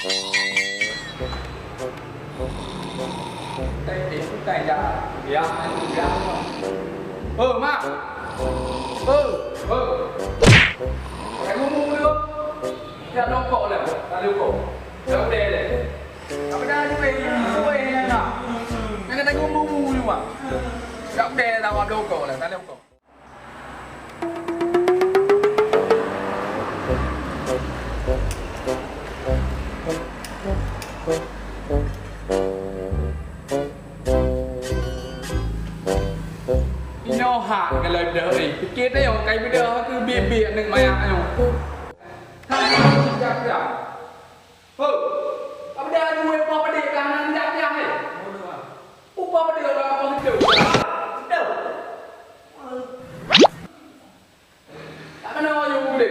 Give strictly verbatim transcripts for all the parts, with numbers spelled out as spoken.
Teh, teh, teh, ya. Ya, ya. Oh, mak. Oh, oh. Kamu mau dulu? Ya, rokok lah. Tak ada rokok. Ya, udah, udah. Apa dah, cuy? Cuy, ya, nak. Jangan tanya umur dulu, mak. Ya, udah, tak ada rokok lah. Tak ada rokok. Inoe hak ngon leudoh, eh. Pike tayong kai beudoh keu biet-biet aneuk manyak nyoe. Hana jak-jak. Ho, ka beudoh dua poh padé ka hana jak-jak, eh. Upah padé ka poh itu. Betul. Tak kena orang yang boleh.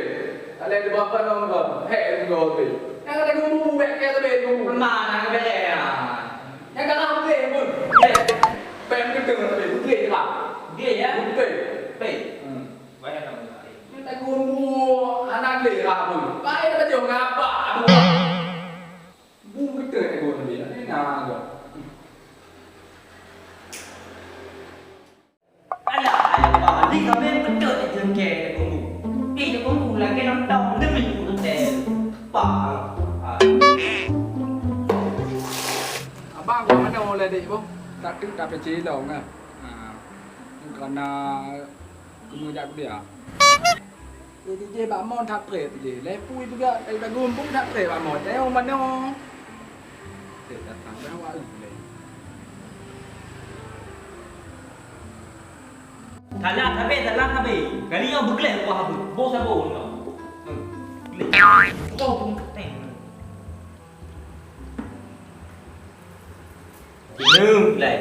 Tak ada di bawah kena orang. Hek, yang boleh. Yang ada guru, bek ke, tapi guru. Mana, bek, ya. Yang kena boleh pun. Eh, bek, betul, tapi boleh je lah. Boleh, ya? Betul. Baik. Hmm. Banyak orang boleh. Yang tak guru, anak boleh lah pun. Baik, tak jauh ngapa, aduh. Bu betul, tak guru, dia. Ini nak, Alah, alah, Pak. Ni kami betul je jengke Teungku. Eh, Teungku lagi nonton demi hotel. Pak. Ah. Abang, kau mana oleh dek, Bang? Tak tu tak percaya dong, ah. Ha. Kerana kena jak kuliah. Jadi, jih bak mon that treb jih. Lé pui juga, dari bagun pun that treb bak mon. Tengok mana. Treb datang dah awak lé. Salah sabe, salah sabe. Kali nyoe beugleh kuah apa? Bo sabo nyoe. Hmm. Gleh. Oh, pun keteng. Sini, gleh.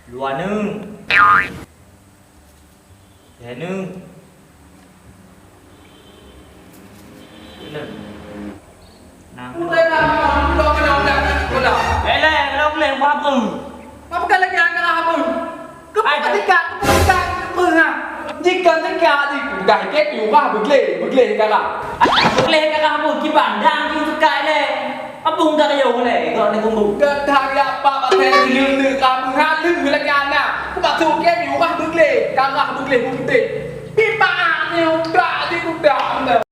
Dua neu. Lhèe neu. Enam. Enam. Eh, lé, kalau boleh, buat apa? Apa kali lagi angka apa? Ai, dah. Ketika, ketika, ketika, ha. Jika, jika, jika, dah, kek, yubah, begleh, begleh, kala. Begleh, kala, apa? Kiban, dang, kiban, sekai, lé. Apa ungkar yo le, kau ni kumbu? Dah ya apa pasal leuh-leuh kamu, ha, leuh lagi anak. Aku masuk ke di rumah begleh, karah begleh putih. Pipa ni udah di gudang dah.